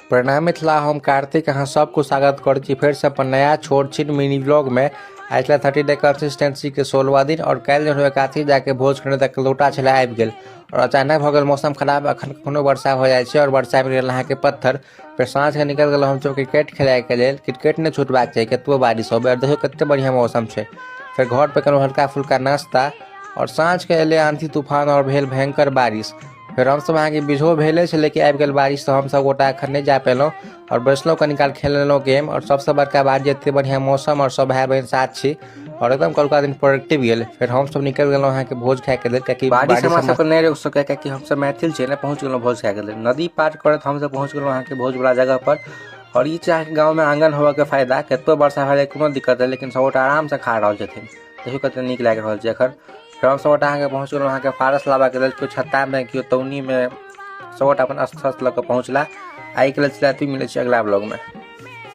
प्रणाम मिथिला, हम कार्तिक अहाँ सबको स्वागत करै छी फेरसँ अपन नया छोट छिन मिनी ब्लॉगमे। आइ छलै 30 डे कंसिस्टेंसीके 16वां दिन और काल्हि जखन एकादशी जाके भोज खेने तक लोटा छलै आबि गेल और अचानक भऽ गेल मौसम खराब। अखन कखनो वर्षा भऽ जाइ छै और वर्षा आबि गेल अहाँके पत्थर। फेर साँझके निकलि गेलहुँ हमसब क्रिकेट खेलाइके लेल। क्रिकेट नहि छुटबाक चाही कतबो बारिश होबै। और देखियौ कते बढ़िआँ मौसम छै। फेर घर पर केलहुँ हल्का फुल्का नाश्ता और साँझके एलै आंधी तूफान और भेल भयंकर बारिश। फेर हमसब अहाँके बिझो भेले छलै कि आबि गेल बारिश, तऽ हमसब गोटा एखन नहि जा पेलहुँ और बैसलहुँ कनी काल खेल लेलहुँ गेम। और सबसँ बड़का बात जे एते बढ़िआँ मौसम और सब भाय बहिन साथ छी और एकदम कलुका दिन प्रोडक्टिव गेल। फेर हमसब निकलि गेलहुँ अहाँके भोज खाइके लेल, कियाकि बारिश हमरा सबके नहि रोकि सकैए, कियाकि हमसब मैथिल छियै ने। पहुँच गेलहुँ भोज खाइके लेल। नदी पार करैत हमसब पहुँच गेलहुँ अहाँके भोजवला जगह पर। और ई छै अहाँके गाँवमे आङ्गन होबऽके फायदा, कतबो वर्षा भऽ जाइ कोनो दिक्कत नहि, लेकिन सबगोटा आरामसँ खा रहल छथिन। देखियौ कते नीक लागि रहल छै एखन। फेर हम सबगोटा अहाँके पहुँच गेलहुँ अहाँके फारस लाबऽके लेल, केओ छत्तामे केओ तौनीमे, सबगोटा अपन अस्त्र शस्त्र लऽ कऽ पहुँचला। आइके लेल एतबी, मिलै छै अगिला ब्लॉगमे।